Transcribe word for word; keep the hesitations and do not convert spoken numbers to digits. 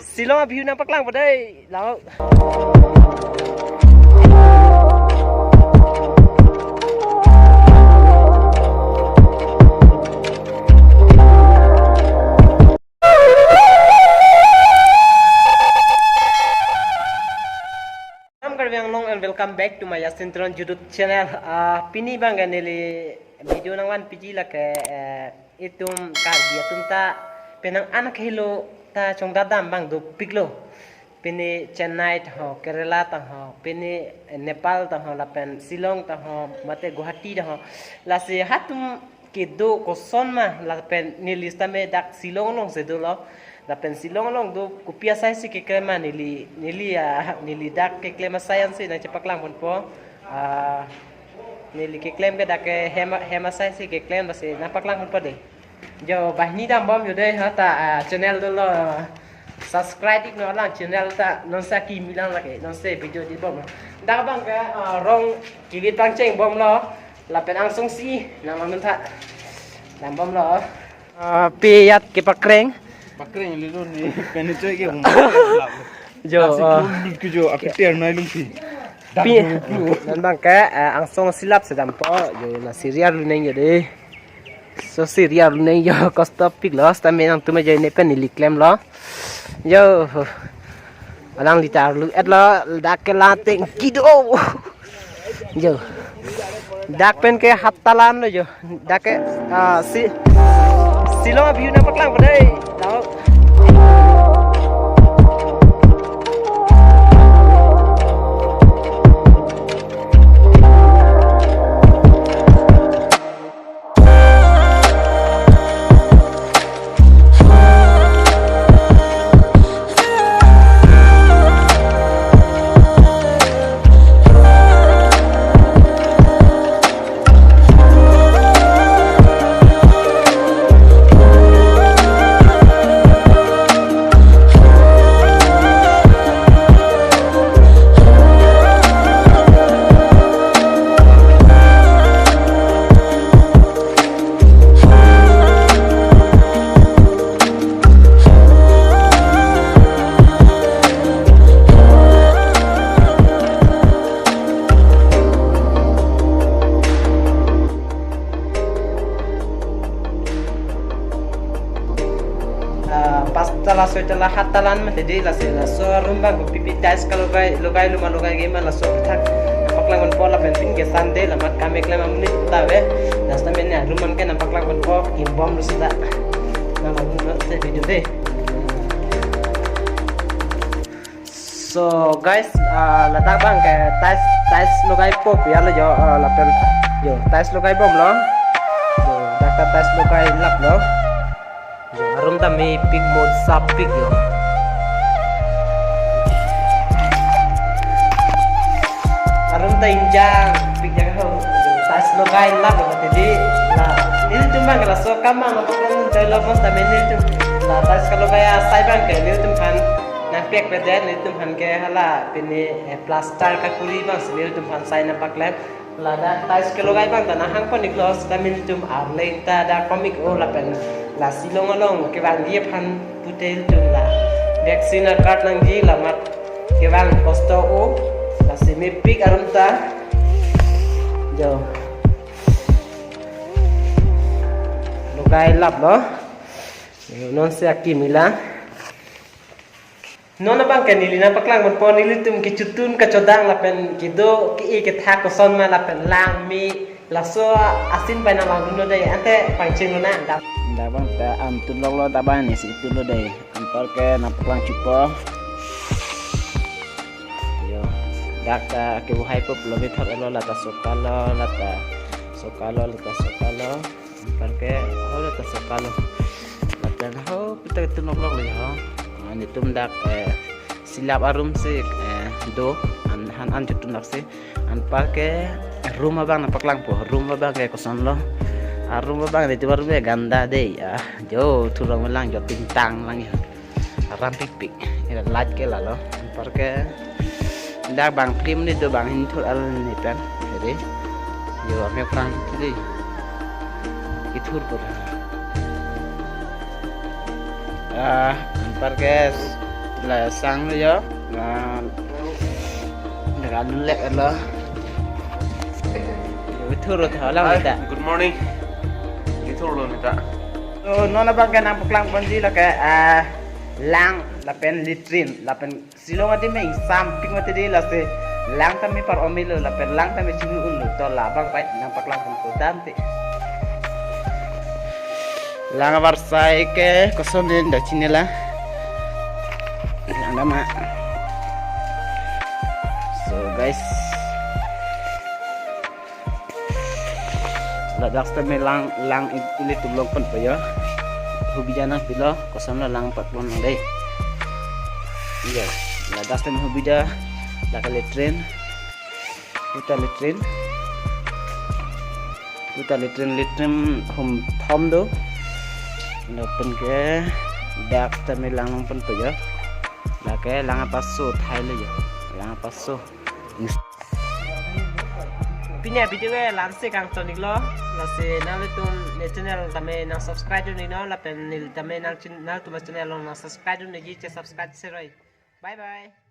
Shillong a-view nangpaklangpo dei. Lao. Salam Karbi Anglong and welcome back to my Yasin Teron YouTube channel. Ah, pini abang ke neli video nangvanpiji lake, eh, itum Karbi atum ta penang an kahelo ta chongdadam abang dopiklo. Pini Chennai ta ho, Kerala ta ho, pini Nepal ta ho, lapen Shillong ta ho, mate Guwahati ta ho. Lasi hatum kedo koson ma, lapen neli sitame dak Shillong alongsi dolo. Lapen Shillong along do kopi asai si keklem ma neli, neli, ah, neli dak keklem asai ansi nangchepaklang ponpo. Ah, neli keklem ke dak ke hem, hem asai si keklem, lasi nangpaklangpo dei. Jo, banghini dambom jo dei, ha ta, ah, channel dolo, subscribe iknon lang channel ta, non sa kimi lang lake, non se video dibom. Dak abang ke, ah, rong kivit pangchengbomlo, lapen angsong si, nang lang tha. Dambomlo. Ah, pi ajat kepakreng. Pakreng lilo ni, pen choi ke hum. Jo, Lasi ah. Lut ke jo, api ter nai lungsi. Pi, Dak jo. Nang abang ke, ah, angsong silap sedampo, jo, la serial luneng jo dei. So serial neng jo, kosto piklo, sitame nangtum ajoine pen neli klemlo. Jo. Alangli ta arlu-etlo, dak ke la tengki do. Jo. Dak pen ke Hattalan lo jo. Dak ke, ah, si, Shillong a-view nangpaklangpo dei. Lao. Ah, pas tala, soi tala, hat talan mati di, lasi laso room abang ko pipi tiles kalogai, logai luma logai ke ma laso thak nangpaklang ponpo lapen pini ke Sunday, lamat kam keklem amonit ta ave. Last time ini room an ke nangpaklang ponpo, kimbomlo seta. Nang room na se video dei. So guys, ah, ladak abang ke tiles, tiles logaipo pu ya lo jo, ah, lapen jo tiles logaibomlo. Jo, dak ta tiles logailaplo. Jo, arum ta mepik mo sapik jo. Arum ta ingjangpik jang ho. Jo, tiles logailaplo tadi. La, nelitum abang ke laso kam abang lo pokok nelitum lo pon tame nelitum. La, tiles kalogai asai abang ke nelitum aphan nangpekpedet, nelitum aphan ke hala pini, eh, plaster kakuri abang si nelitum aphan sai nangpaklem. Ladak tiles kelogai abang ta nanghang pon iklo, seta nelitum arleng ta dak komik o lapen la Shillong along kevangji aphan pute ilitum la vaccine a-card nangji, lamat kevang kosto o, lasi mepik arum ta. Jo. Logailaplo. Non se akimi lang. Non abang ke neli nangpaklang ponpo, nelitum kechotun kachodang lapen kedo ke-e kethak koson ma lapen lang me laso asin pai nanglangdunlo dei, ante pangcheng lonang dam. Dak abang ta an tunloklo, dak abang ne si tunlo dei. Anparke nangpaklang chupo. Jo. Dak ta kebuhai po pulo methot lo, la ta sokalo, la ta sokalo, la ta sokalo. Anparke ho la ta sokalo. Lapen ho pita tunloklok le ho. Ah, nelitum dak, eh, silap arum si, eh, do an han an chotun dak si. Anparke room abang nangpaklangpo, room abang ke kosonlo. Ah, room abang nelitum arum ke ganda dei. Ah, jo thurong lang jo tingtang lang jo. Rampikpik. Ila light ke lalo. Anparke dak bang phlim ni do, bang hinthur al ni pen. Jadi, jo ame prang dei. Ithur pura. Ah, anparke La sang lo yo. Na, daga lulek lo. Yo, ithur lo tha lang. Hi, ta. Good morning. Ithur lo neta. So, non abang ke nangpaklang ponji lake, ah, lang lapen latrine lapen Shillong adim me ingsam pik mati di, lasi lang tame par-omi lo lapen lang tame chini un lo, to labang pai nangpaklang pon ko dam ti. Lang avarsai ke koson din da chinila. Lang dam ma. So guys, ladak tame lang, lang i-, ilitum long ponpo yo. Hubija nangpilo, koson lo lang paklong nang dei. Iya, ladak tame hubija, lake latrine. Puta latrine. Puta latrine, latrine hum thom do. Lapen ke dak tame lang long ponpo yo. Lake lang apaso thai lo yo. Lang apaso. Pini a-video ke la-ansi kangton iklo. Lasi nanglitum ne channel tame nang subscribe dun iknon, lapen neli tame nang chin-, nangtum channel along nang subscribe dun ikji, che subscribe seroi. Bye bye.